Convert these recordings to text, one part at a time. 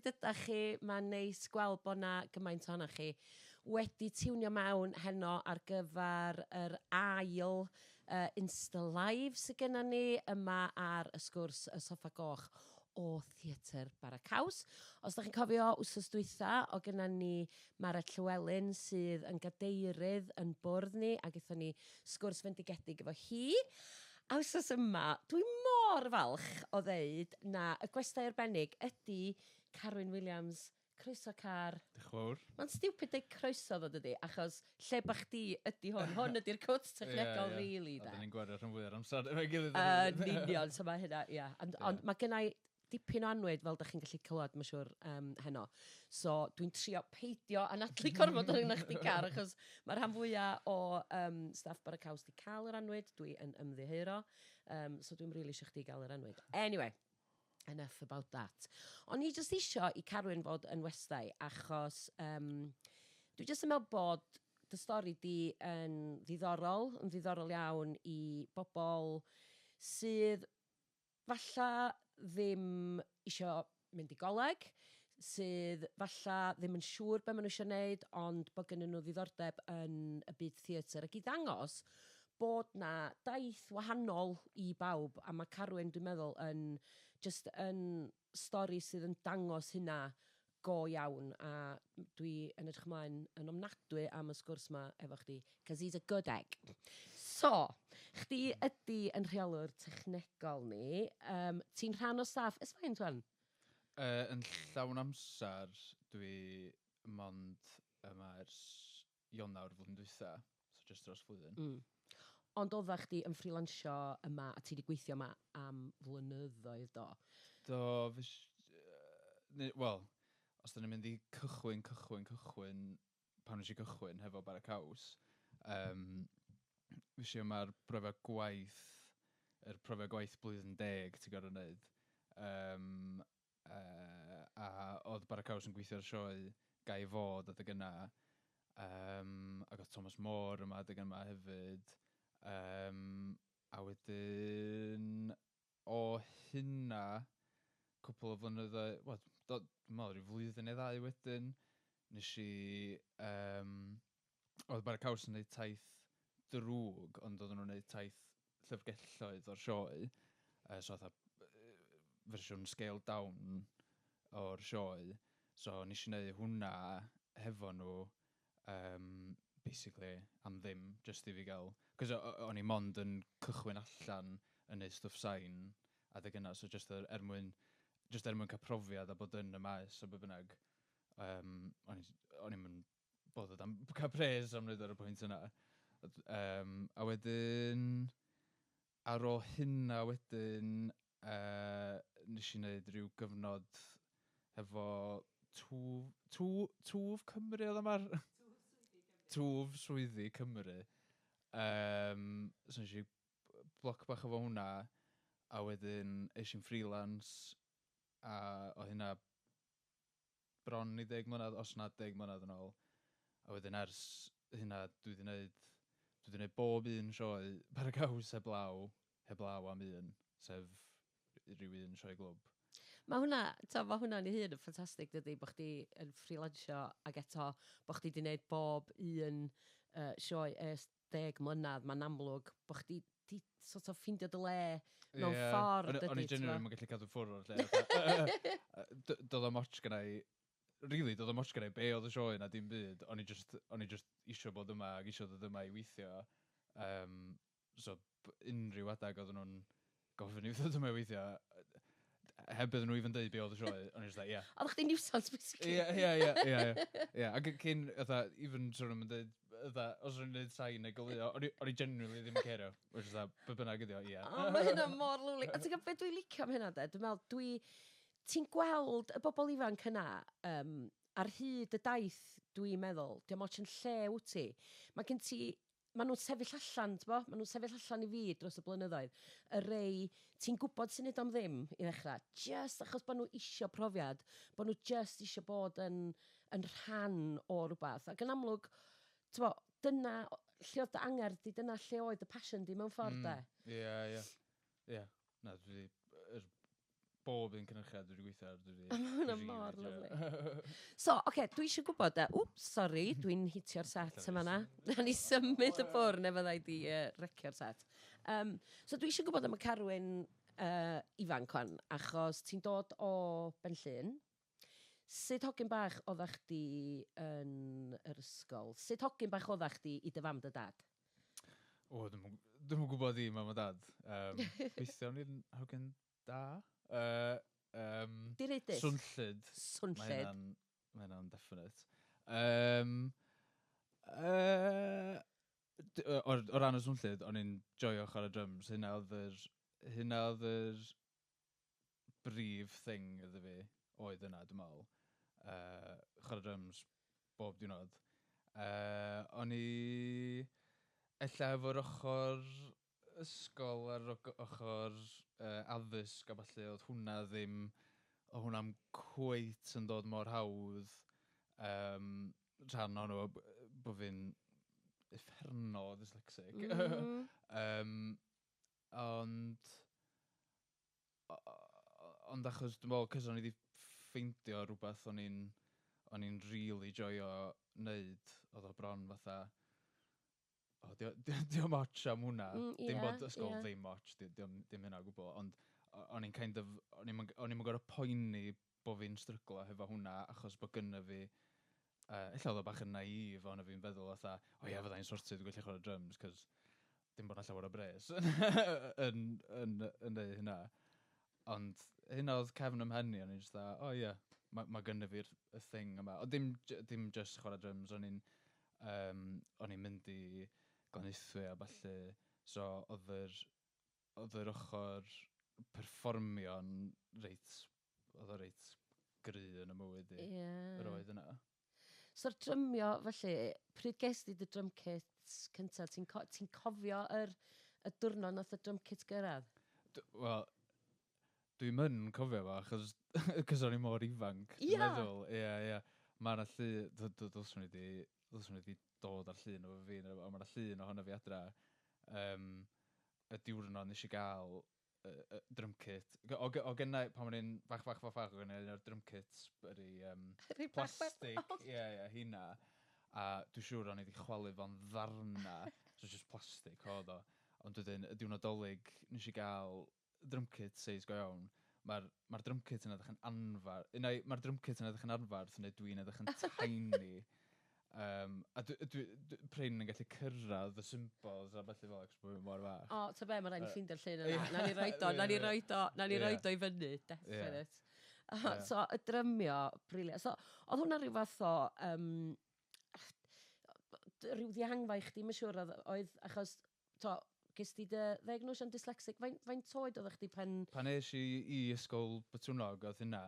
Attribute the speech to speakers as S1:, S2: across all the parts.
S1: Sut ydach chi? Mae'n neis gweld bod 'na gymaint ohonoch chi wedi tiwnio mewn heno ar gyfer yr ail Insta Live sydd gennym ni yma ar y sgwrs y Soffa Goch o Theatr Bara Caws. Os da chi'n cofio, wsos dwytha, o gynna ni Mared Llywelyn sydd yn gadeirydd yn bwrdd ni ac aethon ni sgwrs fendigedig efo hi. A wsos yma, dwi mor falch o ddeud na y gwestai arbennig ydy Carwyn Williams. Croeso, Car.
S2: Diolch yn fawr.
S1: Mae'n stupid deud croeso ddo, dydy, achos lle bach di ydy hwn. Hwn ydy'r cwt technegol, yeah, really,
S2: de. A dyn ni'n gwario rhan fwy o'r amser efo'i gilydd.
S1: Yn union, so mae hynna, ia. Ond, yeah. Ond mae gennau dipyn o annwyd, fel da chi'n gallu clywed, mae'n siŵr, heno. So, dwi'n trio peidio anadlu gormod ar yna chdi, Car, achos mae rhan fwyaf o staff Bara Caws di cael yr annwyd, dwi yn ymddiheuro, so dwi'n rili eisiau chdi gael yr annwyd. Anyway, enough about that. O'n i jyst isio i Carwyn fod yn westai, achos dwi jyst yn meddwl bod dy stori di yn ddiddorol, yn ddiddorol iawn i bobl sydd falla ddim isio mynd i goleg, sydd falla ddim yn siŵr be maen nhw isio wneud, ond bod gennyn nhw ddiddordeb yn y byd theatr, ac i ddangos bod 'na daith wahanol i bawb, a mae Carwyn, dwi'n meddwl, yn jyst yn stori sydd yn dangos hynna go iawn, a dwi yn edrych ymlaen yn ofnadwy am y sgwrs 'ma efo chdi, 'cause he's a good egg. So, chdi ydy yn rheolwr technegol ni, ti'n rhan o staff ers faint 'wan?
S2: Yn llawn amser, dwi mond yma ers Ionawr flwyddyn dwytha, so jyst dros flwyddyn.
S1: Ond oedda chdi yn ffrilansio yma a ti 'di gweithio yma am flynyddoedd, do?
S2: Do, wel, os 'dan ni'n mynd i cychwyn, cychwyn, cychwyn, pan nes i gychwyn hefo Bara Caws, fues i yma ar brofiad gwaith, yr profiad gwaith blwyddyn 10 ti'n gorfod wneud. A oedd Bara Caws yn gweithio ar sioe Gai Fod adeg yna. Ac oedd Thomas Moore yma adeg yma hefyd. A wedyn o hynna, cwpl o flynyddoedd, wel, do, dwi'n meddwl rhyw flwyddyn neu ddau wedyn, nes i, oedd Bara Caws yn gwneud taith drwg, ond oedden nhw'n gwneud taith llyfrgelloedd o'r sioe, so fatha fersiwn scaled down o'r sioe, so nes i wneud hwnna hefo nhw, basically am ddim, jyst i fi gael, cos o'n i mond yn cychwyn allan yn neud stwff sain adeg yna, so jyst er mwyn cael profiad a bod yn y maes o be bynnag, o'n i'm yn bothered am cael pres am wneud ar y pwynt yna. A wedyn, ar ôl hynna wedyn, nes i wneud rhyw gyfnod hefo Twf Cymru oedd yma? Twf Swyddi Cymru. So nes i bloc bach efo hwnna, a wedyn es i'n freelance, a o hynna bron i 10 mlynedd, os nad 10 mlynedd yn ôl. A wedyn ers hynna dwi 'di wneud bob un sioe Bara Caws heblaw am un, sef rhyw un sioe glwb.
S1: Mae hwnna, to, mae hwnna'n ei hun yn ffantastig, dydy, bod chdi yn freelansio ac eto bod chdi 'di wneud bob un sioe ers 10 mlynedd. Mae'n amlwg bod chdi di sort of ffindio dy le mewn ffordd, dydy.
S2: O'n i genuinely ddim yn gallu cadw ffwrdd o'r lle. Doedd o'm ots gynna i, really, doedd o'm ots gynna i be oedd y sioe na dim byd. O'n i just isio bod yma ac isio dod yma i weithio. So, unrhyw adeg oedden nhw'n gofyn i fi ddod yma i weithio, heb iddyn nhw even deud be oedd y sioe, o'n i just like, "Yeah."
S1: Oedd chdi nuisance, basically.
S2: Ie. Ac cyn, fatha, even sort of yn dweud, fatha, os o'n i'n gwneud sain neu goleuo, o'n i genuinely ddim yn cerio. Which is that, be bynnag ydi o, ie.
S1: O, mae hynna mor lyfli. A ti'n gwybod beth dwi'n licio am hynna, de? Dwi'n meddwl, ti'n gweld y bobl ifanc yna ar hyd y daith, dwi'n meddwl, diolch ots yn lle wyt ti. Mae gen ti, maen nhw'n sefyll allan, ti'n bo? Maen nhw'n sefyll allan i fi dros y blynyddoedd. Y rei ti'n gwybod sy'n neud am ddim i ddechrau, just achos bod nhw isio profiad, bod nhw just isio bod yn rhan o rhywbeth. Ac yn amlwg, ti'n bo, dyna lle oedd dy angerdd di, dyna lle oedd dy passion di mewn ffordd, de.
S2: Ie. Na, dwi, yr Bob un cynhyrchiad dwi wedi gweithio ar, dwi wedi...
S1: Mae hwnna mor lyfli. So, oce, okay, dwi eisiau gwybod, wps, sorry, dwi'n hitio'r set yma na. Na ni symud y bwrdd neu fydda i di wrecio'r set. So dwi eisiau gwybod am y Carwyn ifanc wan, achos ti'n dod o Benllyn. Sut hogyn bach oeddach chdi yn yr ysgol? Sut hogyn bach oeddach chdi i dy fam dy dad?
S2: O, dwi'm yn gwybod i mam a dad. Gobeithio o'n i'n hogyn da.
S1: Direidus?
S2: Swnllyd.
S1: Swnllyd.
S2: Mae hynna'n definite. O ran y swnllyd, o'n i'n joio chwarae drums. Hynna oedd yr brif thing iddo fi, oedd yna, dwi'n meddwl. Chwarae drums bob diwrnod. O'n i ella efo'r ochr ysgol a'r ochr addysg a falle oedd hwnna ddim, oedd hwnna'n cweit yn dod mor hawdd. Rhan ohono fo bod fi'n uffernol o dyslexic. Ond achos dwi'n meddwl, cos o'n i wedi ffeindio rhywbeth o'n i'n really joio wneud, oedd o bron fatha, o, dio'm ots am hwnna. Dim bod ysgol ddim ots, dim hynna o gwbl, ond o'n i'n kind of, o'n i'm yn gorfod poeni bod fi'n stryglo hefo hwnna, achos bod gynna fi, ella oedd o bach yn naif o'n fi'n feddwl fatha, o ie, fydda i'n sorted, dwi'n gallu chwarae drums, cos dim bod 'na llawer o bres yn neud hynna. Ond hynna oedd cefn ym mhen i, o'n i'n just dda, o ie, ma gynna fi'r y thing yma. Ond dim just chwarae drums, o'n i'n mynd i Glanaethwy a ballu, so oedd yr ochr perfformio'n reit, oedd o reit gry yn y mywyd i, yr oed yna.
S1: So'r drymio, felly, pryd ges di dy drum kit cynta? Ti'n ti cofio y diwrnod nath y drum kit gyrraedd?
S2: Wel, dwi'n yn cofio fo, achos cos o'n i mor ifanc, dwi'n meddwl. Ie. Mae yna llun, dylswn i 'di dod ar llun o fi, ond mae yna llun ohono fi adra. Y diwrnod nes i gael drum kit. O gennau, pan o'n i'n fach, fach, fach, fach, o gennau un o'r drum kits, yr i,
S1: Rhai bach, bach,
S2: plastig, ie, hynna. A dwi'n siŵr o'n i wedi chwalu fo'n ddarna, so just plastic oedd o. Ond wedyn, y diwrnod Dolig, nes i gael drum kit size go iawn. Mae'r ma drum kit yn edrych yn anfarth. Mae'r drum kit yn edrych yn anfarth, neu dwi'n edrych yn tiny. A dwi prin yn gallu cyrraedd y cymbals a felly fel, achos bod fi'n mor fach.
S1: O, ta be, mae rhaid ni ffeindio'r llun yna. Na ni roid o, na ni roid o, na ni roid o i fyny, definite. So, y drymio, brilliant. So, oedd hwnna rhyw fath o, rhyw ddihangfa i chdi, mae'n siŵr, oedd, achos, to, ges ti dy ddiagnosio'n dyslexic, faint oed oeddech chdi pen?
S2: Pan es i i ysgol Botwnnog, oedd hynna,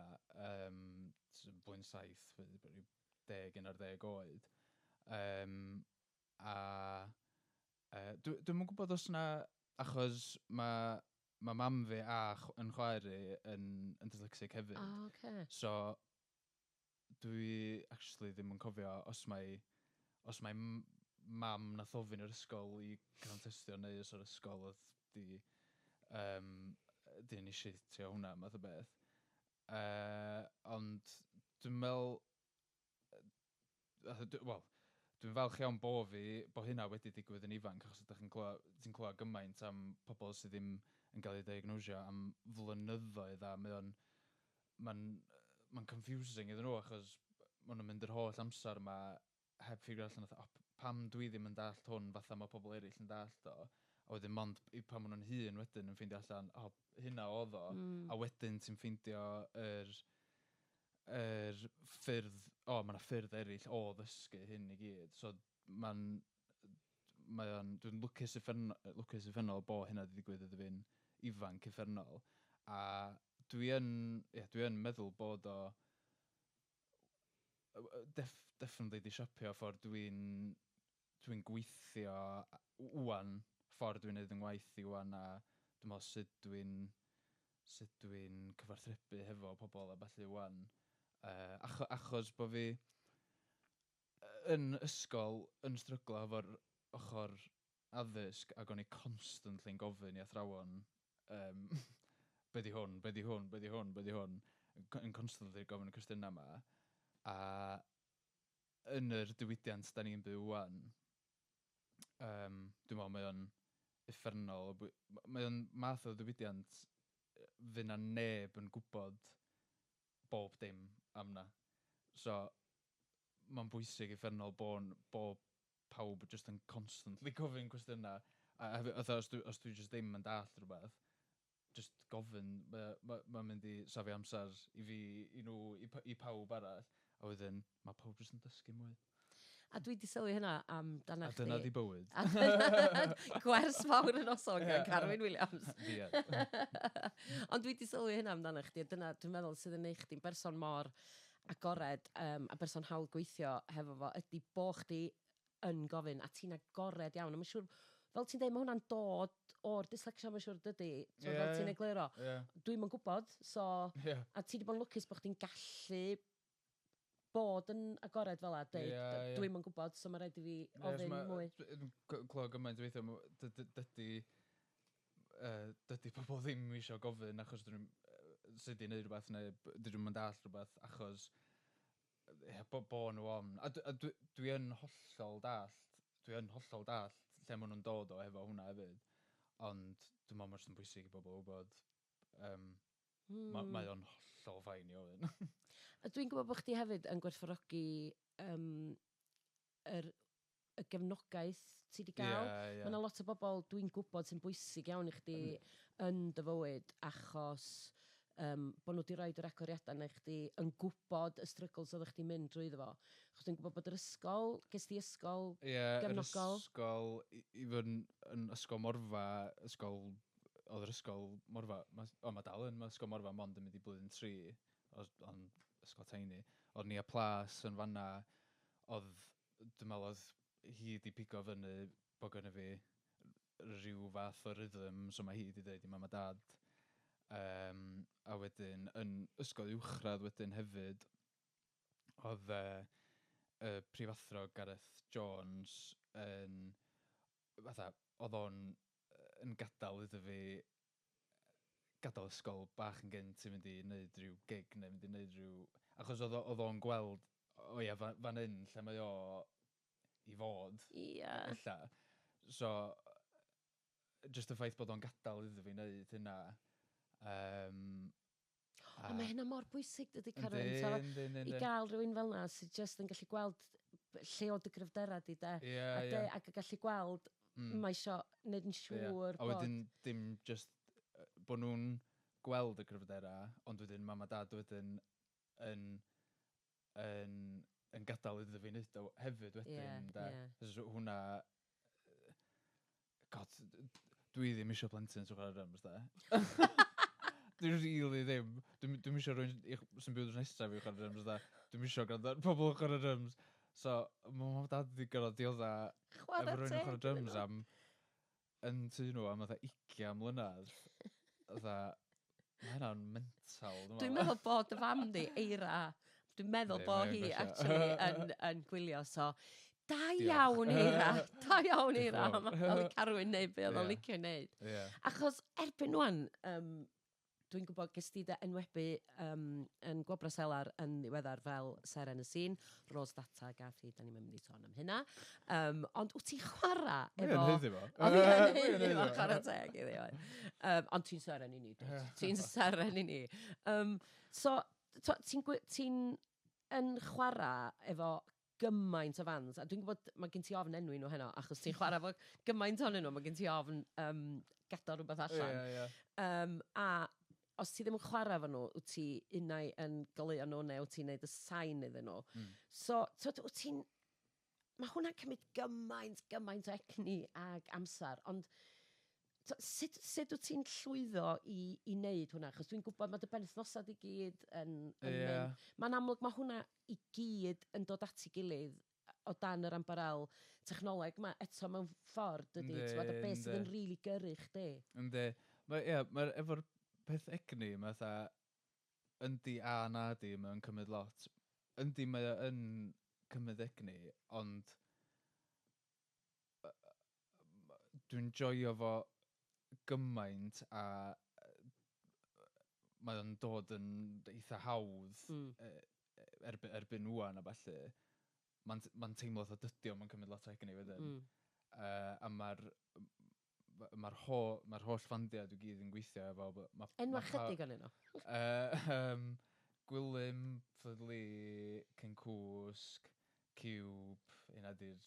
S2: blwyddyn 7, rhyw 10, 11 oed. A dwi'm yn gwybod os na, achos mae ma mam fi a yn chwaer i yn dyslexic hefyd.
S1: O, oce.
S2: So, dwi actually ddim yn cofio os mai mam nath ofyn i'r ysgol i cael testio neu os o'r ysgol oedd di initiatio hwnna, math o beth. Ond dwi'n meddwl, wel, dwi'n falch iawn bo hynna wedi digwydd yn ifanc, achos ydych chi'n clywed, ti'n clywed gymaint am pobl sydd ddim yn cael eu diagnosio am flynyddoedd a mae'n confusing iddyn nhw achos maen nhw'n mynd yr holl amser yma heb ffigro allan fatha, "O, pam dwi ddim yn dallt hwn fatha mae pobl eraill yn dallt o?" A wedyn mond i pan maen nhw'n hŷn wedyn yn ffeindio allan, o, hynna oedd o. A wedyn ti'n ffeindio yr ffyrdd, o, mae yna ffyrdd eraill o ddysgu hyn i gyd. So dwi'n lwcus uffernol bo hynna wedi digwydd iddo fi'n ifanc uffernol. A dwi yn, ie, dwi yn meddwl bod o definitely di siapio ffordd dwi gweithio ŵan, ffordd dwi'n neud yn ngwaith i ŵan a dwi'n meddwl sut dwi'n cyfathrebu hefo pobl a ballu ŵan. Achos bod fi yn ysgol yn stryglo efo'r ochr addysg ac o'n i constantly'n gofyn i athrawon Be di hwn, be di hwn, be di hwn, be di hwn, yn constantly gofyn y cwestiynau yma. A yn yr diwydiant da ni'n byw wan, dwi'n meddwl mae o'n uffernol. Mae o'n math o ddiwydiant fydd na neb yn gwybod bob dim am na. So, mae'n bwysig uffernol bo pawb just yn constantly gofyn cwestiynau. A hefyd, fatha, os dwi just ddim yn dallt rhywbeth, just gofyn, mae'n ma mynd i safio amser i fi, i nhw, i pawb arall. A wedyn, mae pawb just yn dysgu mwy.
S1: A dwi di sylwi hynna am
S2: dana A dyna di bywyd.
S1: Gwers fawr yn noson gan Carwyn Williams. Ie. Ond dwi di sylwi hynna amdano chdi, a dyna dwi'n meddwl sydd yn neud chdi'n berson mor agored a berson hawdd gweithio hefo fo, ydy bo chdi yn gofyn, a ti'n agored iawn. A mae'n siŵr, fel ti'n dweud, mae hwnna'n dod o'r dyslexia, mae'n siŵr, dydy. So, fel ti'n egluro. Dwi'm yn gwybod, so. A ti wedi bod yn lwcus bod chdi'n gallu bod yn agored fel a deud, Ie, ie. Dwi'm yn gwybod, so mae rhaid i fi ofyn mwy.
S2: Dwi'n clywed gymaint o weithiau, dydy pobl ddim eisiau gofyn achos dyn nhw sut i wneud rhywbeth neu dyn nhw'n dallt rhywbeth achos ie, bo nhw ofn. A dwi yn hollol dallt, dwi yn hollol dallt lle maen nhw'n dod o efo hwnna hefyd. Ond dwi'n meddwl mae'n jyst yn bwysig i bobl wybod mae o'n hollol fine i ofyn.
S1: A dwi'n gwybod bod chdi hefyd yn gwerthfawrogi y gefnogaeth ti wedi gael.
S2: Ie, ie.
S1: Mae yna lot o bobl dwi'n gwybod sy'n bwysig iawn i chdi yn dy fywyd achos bod nhw wedi rhoi yr agoriadau na i chdi yn gwybod y struggles oeddech chdi'n mynd drwyddo fo. Achos dwi'n gwybod bod yr ysgol, ges di ysgol
S2: Ie, yr
S1: gefnogol?
S2: Ysgol, i fod yn ysgol Morfa, ysgol, oedd yr ysgol Morfa, o, mae dal yn, mae ysgol Morfa mond yn mynd i blwyddyn 3, ond ysgol tiny. Oedd Nia Plas yn fanna, oedd, dwi'n meddwl oedd hi di pigo fyny bod gynna fi rhyw fath o rhythm, so mae hi di dweud i mam a dad. A wedyn, yn ysgol uwchradd wedyn hefyd, oedd y prifathro Gareth Jones yn, fatha, oedd o'n yn gadael iddo fi gadael ysgol bach yn gynt i mynd i wneud rhyw gig neu mynd i wneud rhyw. Achos oedd o'n gweld, o ia, fan hyn lle mae o i fod, ella. So, just y ffaith bod o'n gadael iddo fi wneud hynna.
S1: Ond mae hynna mor bwysig, dydy, Carwyn. So,
S2: Yndi,
S1: i gael rhywun fel na sydd just yn gallu gweld lle o dy gryfdera di, de. A, de, ac yn gallu gweld, mae isio wneud yn siŵr
S2: A wedyn dim just bod nhw'n gweld y gryfdera, ond wedyn mam a dad wedyn yn gadael iddo fi wneud o hefyd wedyn. De. So hwnna. God, dwi ddim eisiau plentyn sy'n chwarae drums, de. Dwi'n really ddim. Dwi'm eisiau rhywun sy'n byw drws nesaf i chwarae drums, de. Dwi'm eisiau gwrando ar pobl yn chwarae drums. So, mae mam a dad wedi gorfod diodda
S1: Chwarae
S2: efo rhywun yn
S1: teg
S2: chwarae
S1: iddyn
S2: drums
S1: nhw.
S2: am yn tŷ nhw am fatha 20 mlynedd. Fatha, mae hynna'n mental, dwi'n
S1: Dwi'n meddwl bod dy fam di, Eira, dwi'n meddwl
S2: Yndi,
S1: bod
S2: mae o'n
S1: hi
S2: gwella.
S1: actually yn gwylio, so da
S2: Diolch.
S1: iawn Eira, da iawn
S2: Diolch
S1: Eira,
S2: yn fawr.
S1: am adael i Carwyn neud be oedd o'n licio neud. Achos erbyn wan, dwi'n gwybod ges ti dy enwebu yn Gwobrau Selar yn ddiweddar fel Seren y Sîn, Rose Data gath hi, da ni'n mynd i sôn am hynna. Ond wyt ti'n chwarae
S2: Mae
S1: efo
S2: yn haeddu fo.
S1: Oedd hi'n
S2: Mae yn
S1: haeddu fo,
S2: haeddu fo.
S1: chwarae teg iddi oedd. Ond ti'n seren i ni, dwyt? Ti'n seren i ni. So, ti'n yn chwarae efo gymaint o fans, a dwi'n gwybod mae gen ti ofn enwi nhw heno, achos ti'n chwarae efo gymaint ohonyn nhw, mae gen ti ofn gadael rhywbeth allan.
S2: Ie, ie.
S1: A os ti ddim yn chwarae efo nhw, wyt ti unai yn goleuo nhw neu wyt ti'n neud y sain iddyn nhw. So, twyd, wyt ti'n. Mae hwnna'n cymryd gymaint, gymaint o egni ag amser, ond sut wyt ti'n llwyddo i wneud hwnna? Achos dwi'n gwybod mae dy benwythnosau i gyd yn mynd. Mae'n amlwg mae hwnna i gyd yn dod at ei gilydd o dan yr ambarel technoleg yma eto mewn ffordd, dydy, ti'n gwbod, a beth sydd yn rili gyrru chdi.
S2: Yndi. Mae, ie, mae'r efo'r peth egni, mae fatha, yndi a na di, mae'n cymryd lot. Yndi, mae o yn cymryd egni, ond dwi'n joio fo gymaint a Mae o'n dod yn eitha hawdd erbyn ŵan a ballu. Mae'n ma teimlo fatha dydy o'm yn cymryd lot o egni wedyn. A mae'r ma ho, ma holl fandiau dwi gyd yn gweithio efo.
S1: Enwa chydig o'n nhw.
S2: Gwilym, Fleur Lee, Cyn Cwsg, Cube, hynna di'r...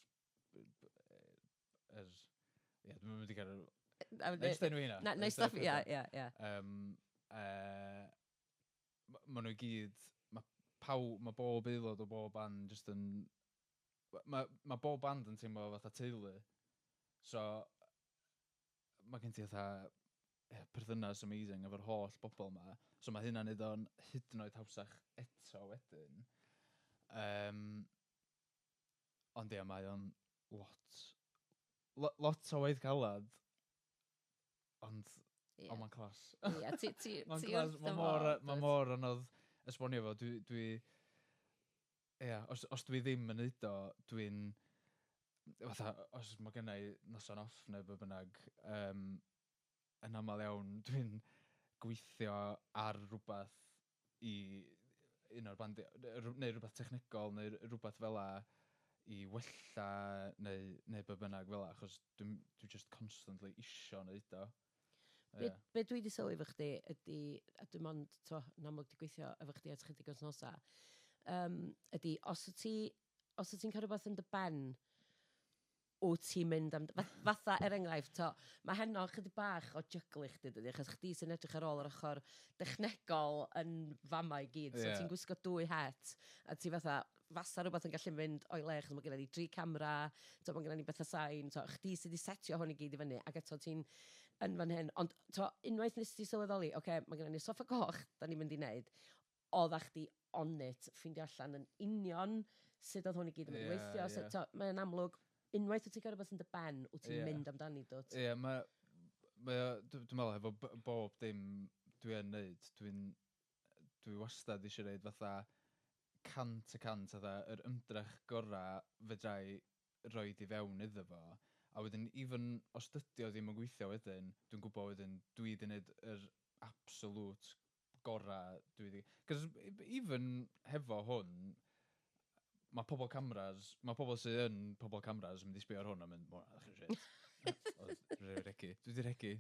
S2: Ie, dwi'n mynd i gael... Na, jyst enw hynna.
S1: Na, stuff, ie.
S2: Ma nhw i gyd, mae pawb, mae bob aelod o bob band just yn... Mae bob band yn teimlo fatha teulu. So, mae gen ti fatha, ie, perthynas amazing efo'r holl bobl ma. So mae hynna'n neud o'n hyd yn oed hawsach eto wedyn. Ond ie, mae o'n lot o waith calad, ond ond mae'n class.
S1: Ie, ti
S2: Mae'n
S1: ti
S2: class,
S1: wrth
S2: mae
S1: dy
S2: mor,
S1: fodd,
S2: ma
S1: dwyt?
S2: mor anodd esbonio fo. Ie, os dwi ddim yn neud o, dwi'n, fatha, os mae gynna i noson off neu be bynnag, yn aml iawn, dwi'n gweithio ar rhywbeth i un o'r bandiau, neu rhywbeth technegol, neu rhywbeth fel 'a i wella, neu be bynnag fel 'a, achos dwi just constantly isio neud o.
S1: Be dwi wedi sylwi efo chdi ydy, a dwi'n mond, to, yn amlwg di gweithio efo chdi ers chydig wythnosa, ydy, os wyt ti'n cael rhywbeth yn dy ben, wyt ti'n mynd am... Fatha, er enghraifft, to, mae heno chydig bach o jyglu chdi, dydy, achos chdi sy'n edrych ar ôl yr ochr dechnegol yn fama i gyd. So ti'n gwisgo dwy het, a ti fatha, fasa rhywbeth yn gallu mynd o'i le, achos mae gennym ni dri camera, to, mae gennym ni bethau sain, to, chdi sydd wedi setio hwn i gyd i fyny, ac eto ti'n yn fan hyn. Ond to, unwaith nes ti sylweddoli, oce, okay, mae gennym ni soffa goch, da ni'n mynd i wneud, oedda chdi on it, ffeindio allan yn union sut oedd hwn i gyd yn mynd i weithio. So, to, mae'n amlwg, unwaith wyt ti'n cael rhywbeth yn dy ben, wyt ti'n mynd amdani, dwt?
S2: Ie, dwi'n meddwl efo bob dim dwi yn neud, dwi wastad eisiau neud fatha 100% fatha yr ymdrech gorau fedrai roid i fewn iddo fo. A wedyn, even os dydy o ddim yn gweithio wedyn, dwi'n gwybod wedyn dwi wedi neud yr absolute gorau dwi wedi. Cos even hefo hwn, mae pobl cameras, mae pobl sydd yn pobl cameras yn mynd i sbio ar hwn a mynd, "Mo, ych shit." Oedd rili regu. Dwi wedi regu.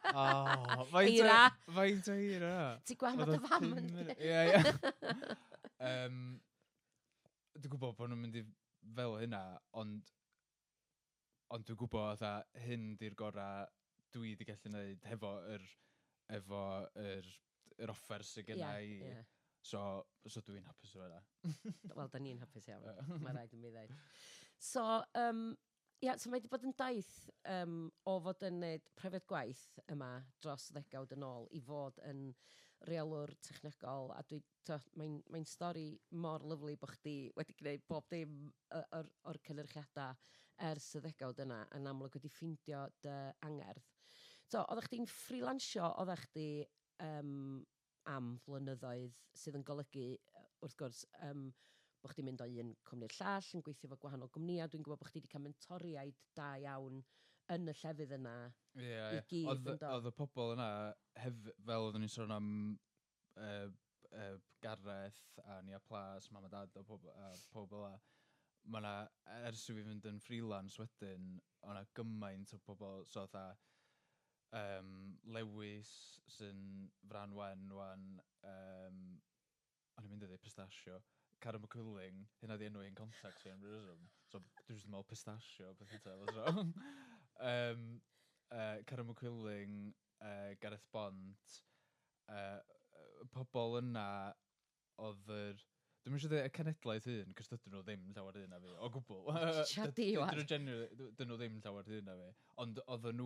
S2: Oh, faint o
S1: Eira!
S2: Faint o eira?
S1: Ti'n gweld ma
S2: Oedd
S1: dy
S2: o
S1: fam
S2: 5
S1: yn
S2: munud. Ie. Dwi'n gwybod bod nhw'n mynd i fel hynna, ond dwi'n gwybod fatha hyn di'r gorau dwi wedi gallu gwneud efo yr offer sydd genna i. So dwi'n hapus efo hynna.
S1: Wel, da ni'n hapus iawn. Mae rhaid i mi ddweud. So, ia, so mae wedi bod yn daith o fod yn neud profiad gwaith yma dros ddegawd yn ôl i fod yn reolwr technegol a dwi, mae'n mae stori mor lyfli bod chdi wedi gwneud bob dim o'r cynyrchiadau ers y ddegawd yna yn amlwg wedi ffindio dy angerdd. So, oeddech chdi'n freelansio, oeddech chdi am flynyddoedd sydd yn golygu, wrth gwrs, bod chdi'n mynd o un cwmni'r llall, yn gweithio efo gwahanol gwmnïau. Dwi'n gwybod bod chdi wedi cael mentoriaid da iawn yn y llefydd yna i gyd, yn do?
S2: Oedd y pobl yna, fel oeddwn ni'n sôn am Gareth a Nia Plas, Mam a Dad a pobl fel 'na, ma' 'na, ers i fi fynd yn freelance wedyn, o'na gymaint o pobl, so fatha Lewis sy'n Fran Wen wan, o'n i'n mynd i ddweud Pistachio, Cara McQuilling, hynna di enw i'n contact fi am ryw reswm. So dwi'n just yn meddwl Pistachio, beth yntaf. So, Cara McQuilling, Gareth Bont, pobl yna oedd yr... Dwi'n eisiau dweud y cenedlaeth hyn, cos dydyn nhw ddim llawer hyn na fi, o gwbl.
S1: Siarad di, wan.
S2: Dydyn nhw genuinely, dydyn nhw ddim llawer hyn na fi. Ond oedden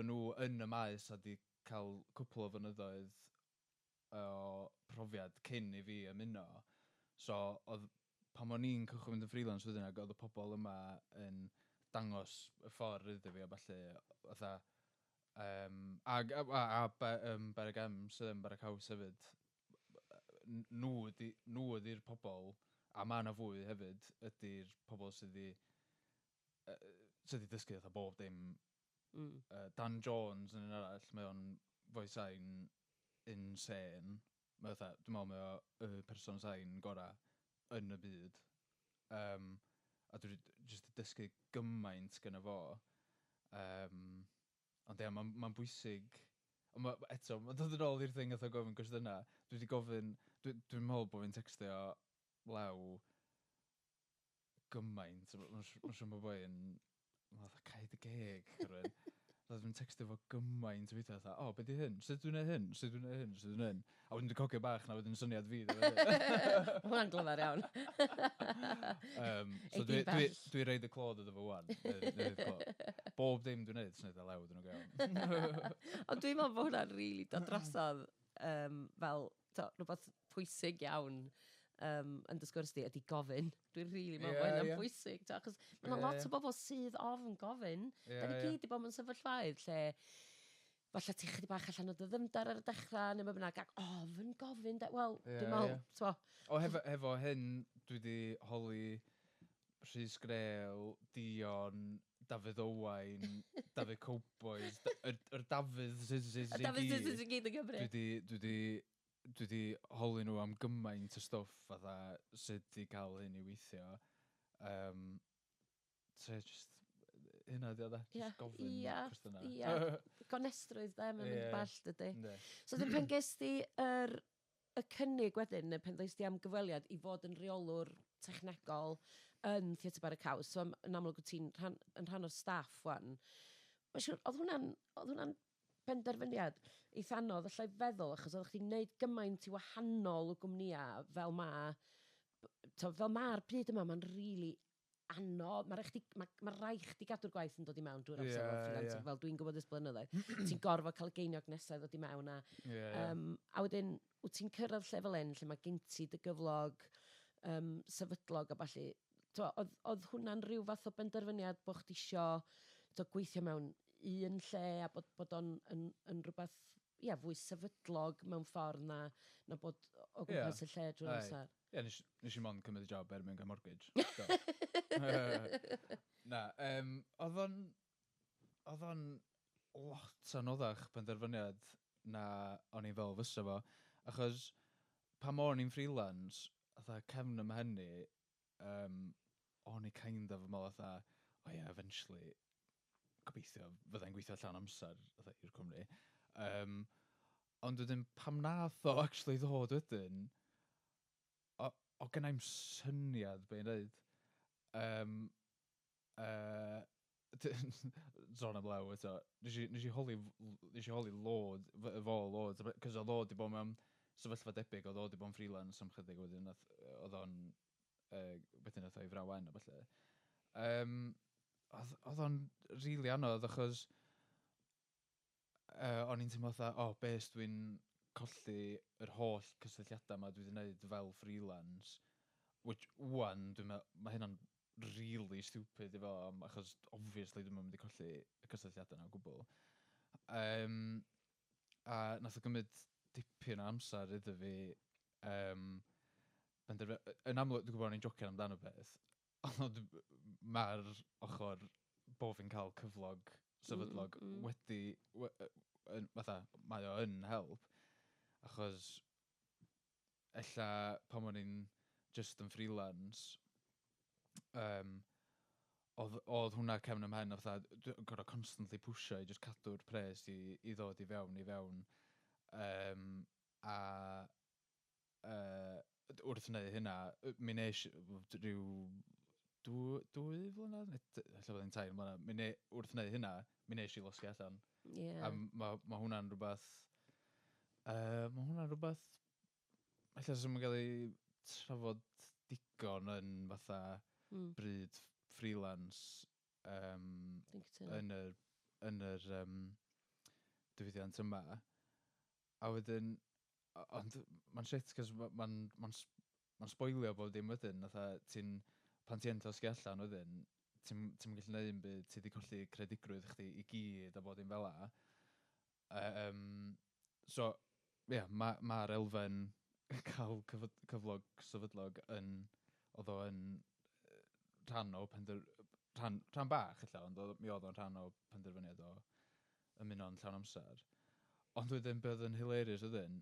S2: nhw yn y maes a di cael cwpl o flynyddoedd o profiad cyn i fi ymuno. So, oedd, pan o'n i'n cychwyn mynd yn freelance wedyn, ac oedd y pobl yma yn dangos y ffordd iddo fi a ballu, fatha, ag a Bereg M sydd yn Bereg House hefyd, nhw ydi'r pobl, a ma' 'na fwy hefyd, ydi'r pobl sydd 'di dysgu fatha bob dim. Dan Jones yn un arall, mae o'n voice sain. insane. Mae fatha, dwi'n meddwl mae o y person sain gora yn y byd. A dwi jyst 'di dysgu gymaint gynno fo. Ond ia, mae'n ma bwysig. Ond ma, eto, mae'n dod yn ôl i'r thing oedd o gofyn cwestiynau. Dwi wedi gofyn, dwi'n meddwl bod fi'n textio Lew gymaint. Mae'n siŵr bod boi'n... Mae'n fatha cau dy geg, rhywun. Fatha dwi'n textio fo gymaint o weithiau, fatha, "O, be di hyn? Sut dwi'n neud hyn? Sut dwi'n neud hyn? Sut dwi'n neud hyn?" A wedyn dwi'n cogio bach na wedyn syniad fi 'di o wedyn.
S1: Mae hwnna'n glyfar iawn.
S2: So
S1: Ei di
S2: dwi,
S1: bell.
S2: dwi roid y clod iddo fo wan. Neu y clod. Bob dim dwi'n neud, sy'n neud Lew, dyn nhw'n gael.
S1: Ond dwi'n meddwl bod hwnna'n rili dod drosodd fel to, rhywbeth pwysig iawn yn dy sgwrs di ydy gofyn. Dwi'n rili meddwl bod hynna'n pwysig. To, achos mae yna lot o bobl sydd ofn gofyn. Da ni gyd 'di bod mewn sefyllfaoedd lle falle ti chydig bach allan o dy ddyfnder ar y dechrau neu be bynnag ac ofn gofyn. De. Wel, dwi'n meddwl, t'mo,
S2: O, hefo hyn, dwi wedi holi Rhys Grêl, Dion, Dafydd Owain, Dafydd Cowboys, yr Dafydd sydd sydd
S1: Y
S2: i
S1: Dafydd sydd
S2: gyd.
S1: sydd i gyd yn Gymru.
S2: Dwi di holi nhw am gymaint o stwff fatha sut i cael hyn i weithio. So just, hynna di o da. Just gofyn cwestiynau.
S1: Ie. Gonestrwydd, de, mae'n mynd bell, dydy.
S2: Yndi.
S1: So dyn pan ges di y cynnig wedyn, neu pan ddois di am gyfweliad i fod yn reolwr technegol yn Theatr Bara Caws, so yn amlwg wyt ti'n yn rhan o'r staff wan. Mae'n siŵr, oedd hwnna'n benderfyniad eitha anodd, allai feddwl, achos oeddech chdi'n neud gymaint i wahanol o gwmnïau fel ma, to, fel ma'r byd yma, mae'n rili anodd. Mae rhaid chdi, ma rhaid chdi gadw'r gwaith yn dod i mewn drwy'r amser fel freelancer, fel dwi'n gwybod ers blynyddoedd. Ti'n gorfod cael y geiniog nesaf ddod i mewn a
S2: Ie.
S1: A wedyn, wyt ti'n cyrraedd lle fel hyn, lle mae gen ti dy gyflog sefydlog a ballu. Oedd hwnna'n rhyw fath o benderfyniad bod chdi isio to, gweithio mewn un lle a bod o'n yn rhywbeth ia, fwy sefydlog mewn ffordd na bod o gwmpas y lle drwy'r amser?
S2: Ie, nes i mond cymryd y job er mwyn gael mortgage. So. Na, oedd o'n lot anoddach penderfyniad na o'n i fel fysa fo. Achos pan o'n i'n freelance, fatha cefn ym mhen i, o'n i kind of yn meddwl fatha, "Oh yeah, eventually, gobeithio fyddai'n gweithio llawn amser fatha i'r cwmni." Ond wedyn, pam nath o actually ddod wedyn, o gennai'm syniad be i'n neud. Sôn am Lew eto, nes i holi load, fo loads, cos oedd o 'di bod mewn sefyllfa debyg, oedd o 'di bod yn freelance am chydig wedyn, oedd o'n, wedyn nath o i Frân Wen a ballu. Oedd o'n rili anodd achos o'n i'n teimlo fatha, o, be os dwi'n colli yr holl cysylltiadau ma dwi wedi gwneud fel freelance, which, wan, dwi'n meddwl, mae hynna'n really stupid i fel am, achos obviously dwi'n mynd i colli y cysylltiadau yna o gwbl. A nath o gymryd dipyn o amser iddo fi yn amlwg, dwi'n gwybod o'n i'n jocian amdano beth, ond mae'r ochr bo fi'n cael cyflog sefydlog wedi, yn, fatha, mae o yn help, achos ella pan o'n i'n just yn freelance, oedd hwnna cefn ym mhen, fatha, dwi'n gorfod constantly pwsio i just cadw'r pres i ddod i fewn, i fewn. A wrth wneud hynna, mi nes rhyw 2 flynedd, neu ella bod hi'n 3 mlynedd, wrth wneud hynna, mi nes i losgi allan. A ma hwnna'n rhywbeth, ella sy'n cael ei trafod digon yn fatha bryd freelance
S1: Dwi'n cytuno.
S2: yn yr diwydiant yma. A wedyn, ond mae'n shit, cos mae'n ma ma spoilio bob dim wedyn, fatha ti'n, pan ti yn llosgi allan wedyn, ti'n ti gallu neud un byd, ti wedi colli credigrwydd chdi i gyd a bod dim fel 'a. So, ie, yeah, mae'r ma elfen cael cyflog sefydlog yn, oedd o yn rhan bach ella, ond mi oedd o'n rhan o penderfyniad o ymuno'n llawn amser. Ond wedyn be oedd yn hilarious wedyn,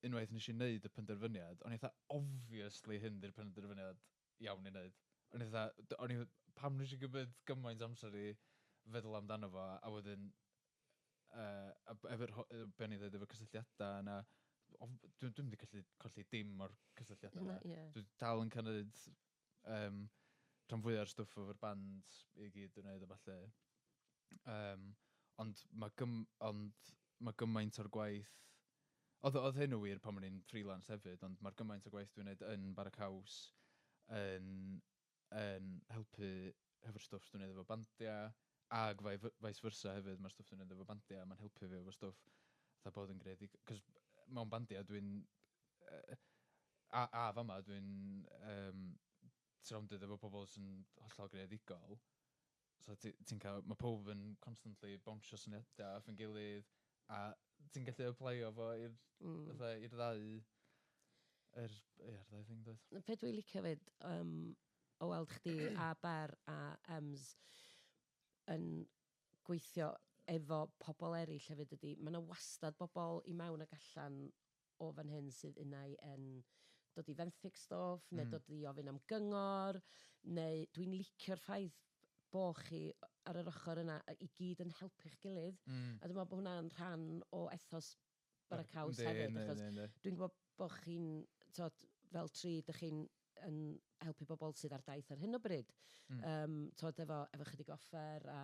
S2: unwaith nes i wneud y penderfyniad, o'n i fatha, obviously hyn 'di'r penderfyniad iawn i wneud. O'n i fatha, o'n i, pam nes i gymryd gymaint amser i feddwl amdano fo, a wedyn, a efo'r be o'n i'n dweud efo cysylltiadau yna, dwi'n mynd i gallu colli dim o'r cysylltiadau yna. Dwi dal yn cymryd rhan fwyaf o'r stwff efo'r band i gyd dwi'n neud a ballu. Ond mae gymaint o'r gwaith. Oedd hyn yn wir pan o'n i'n freelance hefyd, ond mae'r gymaint o gwaith dwi'n neud yn Bara Caws yn helpu hefo'r stwff dwi'n neud efo bandiau, ag vice versa hefyd, mae'r stwff dwi'n neud efo bandiau, mae'n helpu fi efo stwff fatha bod yn greadig. Cos mewn bandiau dwi'n... a fama dwi'n surrounded efo pobl sy'n hollol greadigol. So ti'n cael, mae pob yn constantly bounsio syniadau off yn gilydd, a ti'n gallu applio fo i'r fatha, i'r ddau, ddau thing, dweud.
S1: Be dwi'n licio fyd, o weld chdi a Ber a Ems yn gweithio efo pobl eraill hefyd ydy, mae yna wastad bobl i mewn ac allan o fan hyn sydd unai yn dod i fenthyg stwff, neu dod i ofyn am gyngor, neu dwi'n licio'r ffaith bo chi ar yr ochr yna i gyd yn helpu'ch gilydd. A dwi'n meddwl bod hwnna'n rhan o ethos Bara Caws hefyd, achos dwi'n gwybod bod chi'n, t'od, fel tri, dych chi'n yn helpu bobl sydd ar daith ar hyn o bryd. T'od, efo chydig offer, a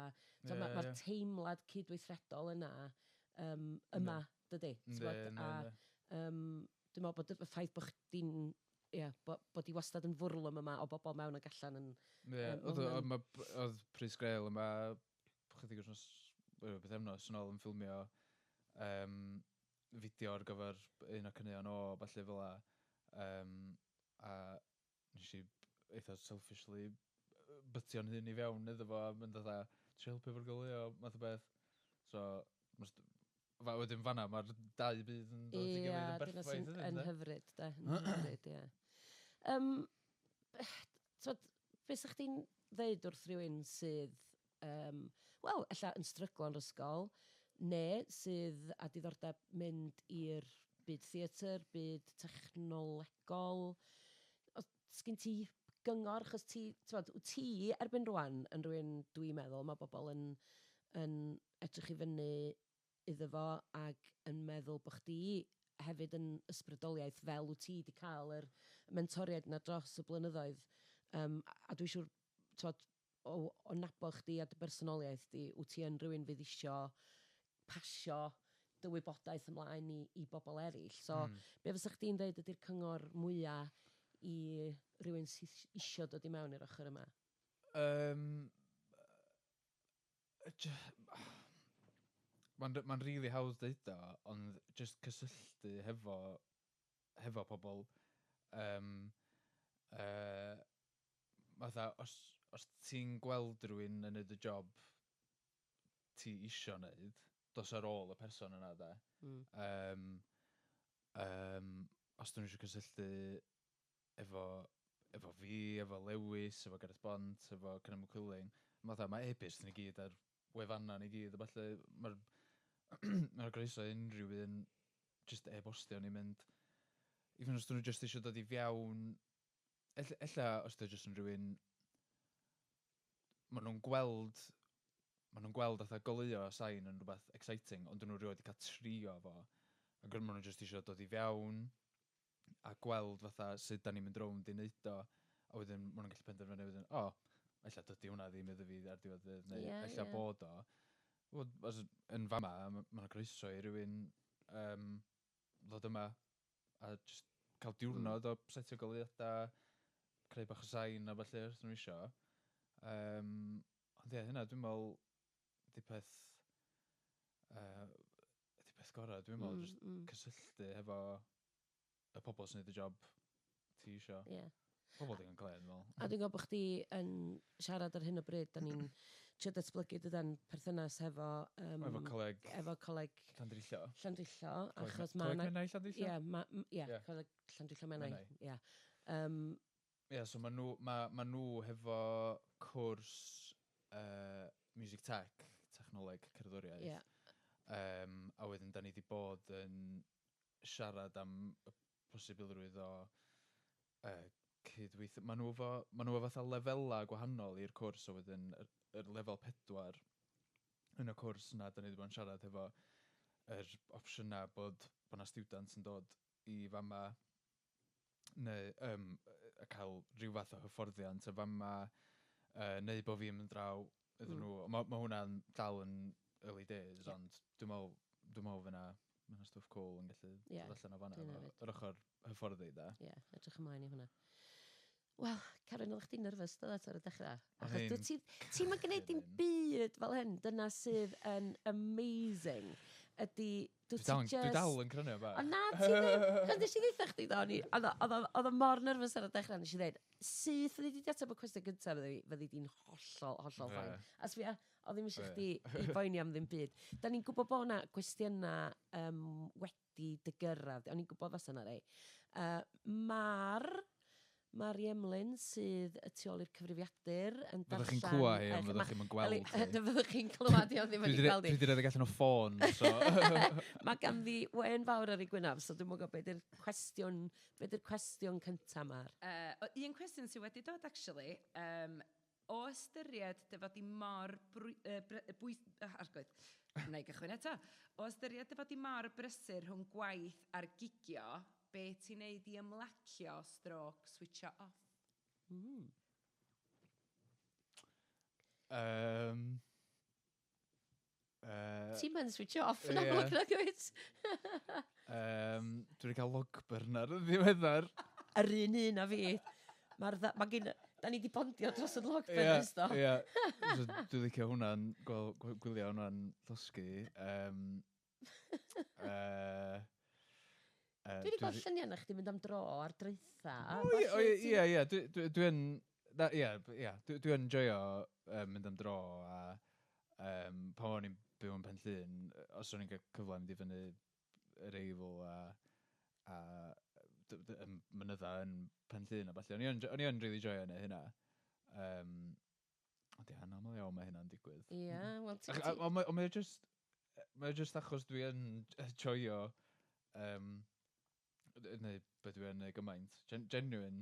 S1: t'od, mae'r teimlad cydweithredol yna yma, dydy? T'bod, a dwi'n meddwl bod y ffaith bod chdi'n, ie, bod i wastad yn fwrlwm yma o bobl mewn ac allan yn
S2: Ie,
S1: ma' hwnna'n
S2: oedd Pris Grael yma chydig wythnos, bythefnos yn ôl yn ffilmio fideo ar gyfer un o caneuon o, falle fel 'a. A nes i eitha selfishly bytio'n hun i fewn iddo fo a mynd fatha, trio helpu efo'r goleuo, math o beth. So, wedyn fanna mae'r dau byd yn dod i gilydd yn
S1: dyna
S2: berffaith,
S1: sy'n
S2: ydyn,
S1: yn
S2: de?
S1: hyfryd, de, yn hyfryd, ie. T'wod, be sa chdi'n ddeud wrth rhywun sydd, wel, ella yn stryglo yn yr ysgol, neu sydd â diddordeb mynd i'r byd theatr, byd technolegol? Os sgyn ti gyngor, achos ti, t'wod, wyt ti erbyn rwan yn rhywun dwi'n meddwl, mae bobl yn edrych i fyny iddo fo ac yn meddwl bod chdi hefyd yn ysbrydoliaeth fel wyt ti wedi cael yr mentoriaid yna dros y blynyddoedd. A dwi'n siŵr, t'wod, o nabod chdi a dy bersonoliaeth di, wyt ti yn rhywun fydd isio pasio dy wybodaeth ymlaen i bobl eraill. So, be fysa chdi'n dweud ydy'r cyngor mwyaf i rhywun sydd isio dod i mewn i'r ochr yma?
S2: Mae'n really hawdd deud o, ond just cysylltu hefo pobl. Fatha, os ti'n gweld rhywun yn neud y job ti isio neud, dos ar ôl y person yna, de. Os dyn nhw eisiau cysylltu efo fi, efo Lewis, efo Gareth Bont, efo Cynan McQuilling, mae e-byst ni gyd ar wefanna ni gyd, a falle mae'r groeso i unrhyw un just e-bostio ni mynd, even os dyn nhw just eisiau dod i fewn, ella os dyn just yn rhywun, maen nhw'n gweld fatha goleuo a sain yn rhywbeth exciting, ond dyn nhw rioed wedi cael trio fo. Ac maen nhw just eisiau dod i fewn a gweld fatha sut da ni'n mynd rownd i neud o. A wedyn maen nhw'n gallu penderfynu wedyn, o, oh, ella dydy hwnna ddim iddo fi ar diwedd dydd, neu ella bod o. Wel, os yn fama, ma' 'na groeso i rywun ddod yma a just cael diwrnod o setio goleuadau, creu bach o sain a ballu os nhw isio. Ond ie, hynna dwi'n meddwl di peth gorau, dwi'n meddwl, just cysylltu hefo y pobl sy'n neud y job ti isio. Pobl digon clen, fel.
S1: A dwi'n gwybod bod chdi yn siarad ar hyn o bryd, da ni'n trio datblygu dydan perthynas efo
S2: Efo Coleg
S1: efo Coleg
S2: Llandrillo.
S1: Llandrillo,
S2: Coleg
S1: achos
S2: Coleg
S1: ma' 'na
S2: Menai Llandrillo?
S1: Ie, ie, Coleg Llandrillo Menai,
S2: Menai.
S1: ie.
S2: Ie, so ma nhw hefo cwrs Music Tech, technoleg cerddoriaeth. A wedyn, da ni wedi bod yn siarad am y posibilrwydd o cydweithio. Maen nhw efo fatha lefelau gwahanol i'r cwrs, so wedyn yr lefel 4 yn y cwrs yna, da ni wedi bod yn siarad efo yr opsiynau bod 'na students yn dod i fama neu cael rhyw fath o hyfforddiant y fama, neu bod fi'n mynd draw iddyn nhw. Mae hwnna'n dal yn early days, ond dwi'n meddwl fyna, mae yna stwff cool yn gallu dod allan o fanna.
S1: Dwi'n
S2: efo
S1: hefyd.
S2: yr ochr hyfforddi, da.
S1: Ie, yeah, edrych ymlaen i hwnna. Wel, Karen, oeddech chdi'n nerfus, dyddet, ar y dechrau?
S2: O'n
S1: Achos
S2: i'n
S1: dwyt ti'n mynd gwneud dim byd fel hyn, dyna sydd yn amazing, ydy, dwyt
S2: Dwi dal,
S1: ti
S2: dwi
S1: just
S2: dal yn crynu ba.
S1: O na, ti ddim. Chos nes i ddeutha chdi, do, oedd o mor nerfus ar y dechrau, nes i ddeud, syth fyddi di ateb y cwestiwn gyntaf, fyddi di'n hollol, hollol fine. A sbia, oedd ddim eisiau chdi i boeni am ddim byd. Da ni'n gwybod bod yna gwestiynau wedi dy gyrraedd, o'n i'n gwybod fasa yna rei. Mari Emlyn sydd y tu ôl i'r cyfrifiadur yn darllen.
S2: Fyddwch chi'n clywed hi, ond fyddwch chi'm yn gweld hi.
S1: Fyddwch chi'n clywed hi, ond ddim
S2: Dwi
S1: yn
S2: 'di
S1: gweld hi.
S2: dwi 'di redeg allan o ffôn, so
S1: Mae ganddi wen fawr ar ei gwynaf, so dwi'n gwybod beth di'r cwestiwn cyntaf, Mar.
S3: Un cwestiwn sydd wedi dod, actually, o ystyried dy fod i mor bwys, arglwydd, wna i gychwyn eto. O ystyried dy fod i mor brysur rhwng gwaith a'r gigio, be ti'n neud i ymlacio stroke switcho off?
S1: Ti'n mynd switch off yn amlwg nag wyt?
S2: Dwi wedi cael log burner yn ddiweddar.
S1: Yr un un a fi. Mae gen. Da ni di bondio dros y log burners, do.
S2: Ie. So, dwi'n licio hwnna'n, gwylio hwnna'n llosgi.
S1: Dwi wedi gweld lluniau na chdi mynd am dro ar draetha.
S2: O, ie, o, ie, ie, dwi'n, na, ie, dwi'n joio mynd am dro a pan o'n i'n byw yn Pen Llŷn, os o'n i'n cael cyfle mynd i fyny yr Eifl a y mynydda yn Pen Llŷn a ballu, o'n i yn really joio neud hynna. Ond ie, anaml iawn mae hynna'n digwydd.
S1: Ie, wel ti
S2: Ond mae o just achos dwi yn joio neu be dwi yn neud gymaint. Genuine.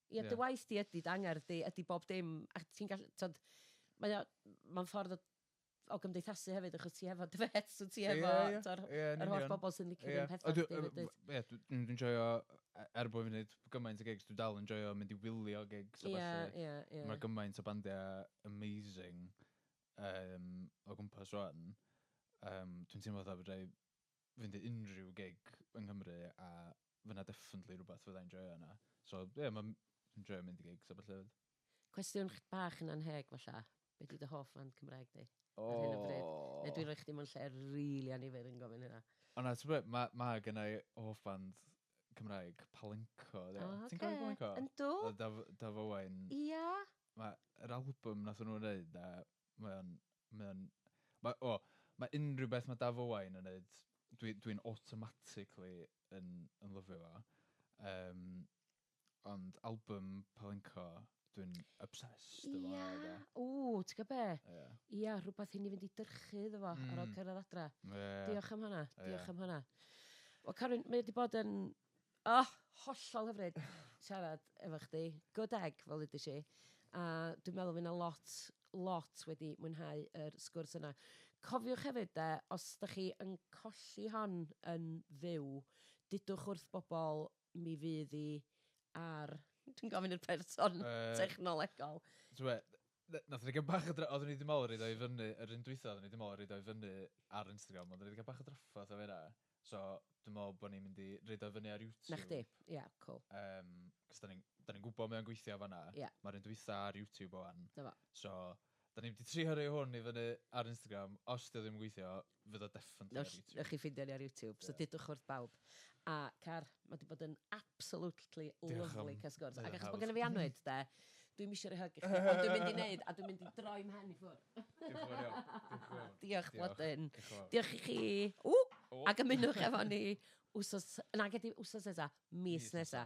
S1: Ie, dy waith di ydy, dy angerdd di, ydy bob dim. A ti'n gallu, tod, mae'n ffordd o gymdeithasu hefyd, achos ti efo dy fets, so ti efo
S2: Ie, ie.
S1: to'r
S2: Ie, yn
S1: yr holl
S2: union.
S1: bobl sy'n licio'r un
S2: O,
S1: pethau chdi hefyd, dwyt?
S2: Ie, dwi'n joio, er bod fi'n gwneud gymaint o gigs, dwi'n dal yn joio mynd i wylio gigs a ballu.
S1: Ie, ie.
S2: Mae gymaint o bandiau amazing o gwmpas rwan. Dwi'n teimlo fatha fedra i fynd i unrhyw gig yng Nghymru a fyna definitely rhywbeth fyddai'n joio yna. So, ie, yeah, mae'n joio mynd i gigs a ballu hefyd.
S1: Cwestiwn bach yn anheg, falla. Be di dy hoff fand Cymraeg di ar hyn o bryd? Neu dwi'n rhoi chdi mewn lle rili annifyr yn gofyn hynna.
S2: Ond na, ti'n gwbod, ma gynna i hoff band Cymraeg, Palenco. Ydi o.
S1: O,
S2: Ti'n cofio
S1: ocê.
S2: Palenco?
S1: Yndw.
S2: O, Daf Owain.
S1: Ia.
S2: Mae yr album nath nhw'n neud, na, mae unrhyw beth mae Daf Owain yn neud, dwi automatically yn lyfio fo. Ond album Palenco, dwi'n obsessed efo hwnna, de.
S1: Ww, ti'n gwybod be?
S2: Ie.
S1: Ia, rhywbeth i ni fynd i dyrchu iddo fo ar ôl cyrraedd adra. Diolch am hwnna, diolch am hwnna. Wel, Carwyn, mae wedi bod yn, oh, hollol hyfryd siarad efo chdi. Good egg, fel ydych chi. A dwi'n meddwl fydd yna lot, lot wedi mwynhau yr sgwrs yna. Cofiwch hefyd, de, os da chi yn colli hon yn fyw, dudwch wrth bobl mi fydd i ar. Dwi'n gofyn i'r person technolegol.
S2: Ti'n gwbod, nathon ni gael bach o oeddwn ni 'di meddwl roid o i fyny, yr un dwytha, oeddwn ni 'di meddwl roid o i fyny ar Instagram, ond oeddwn ni 'di cael bach o drafferth efo hynna. So, dwi'n meddwl bod ni'n mynd i roid o fyny ar YouTube.
S1: Na chdi, ia, cool.
S2: Cos da ni'n ni gwybod mae o'n gweithio fanna. Mae'r un dwytha ar YouTube o wan.
S1: Na fo.
S2: So, da ni'n mynd i trio rhoi hwn i fyny ar Instagram. Os di o ddim yn gweithio, fydd o definitely ar YouTube.
S1: Newch chi ffindio ni ar YouTube. So dudwch wrth bawb. A Car, mae wedi bod yn absolutely
S2: Diolch
S1: lovely
S2: am
S1: cael sgwrs.
S2: neud
S1: Ac
S2: o'n
S1: achos bod
S2: hawdd.
S1: gennym fi annwyd, de, dwi'n eisiau rhoi hug i chdi, ond dwi'n mynd i wneud, a dwi'n mynd i droi mhen i ffwrdd.
S2: Diolch yn fawr iawn. Diolch yn fawr.
S1: Diolch, blodyn.
S2: Diolch yn fawr.
S1: Diolch i chi. Ww!
S2: O.
S1: Ac ymunwch efo ni wsos, na, gedi wsos nesa, mis
S2: Mis
S1: nesa.
S2: nesa.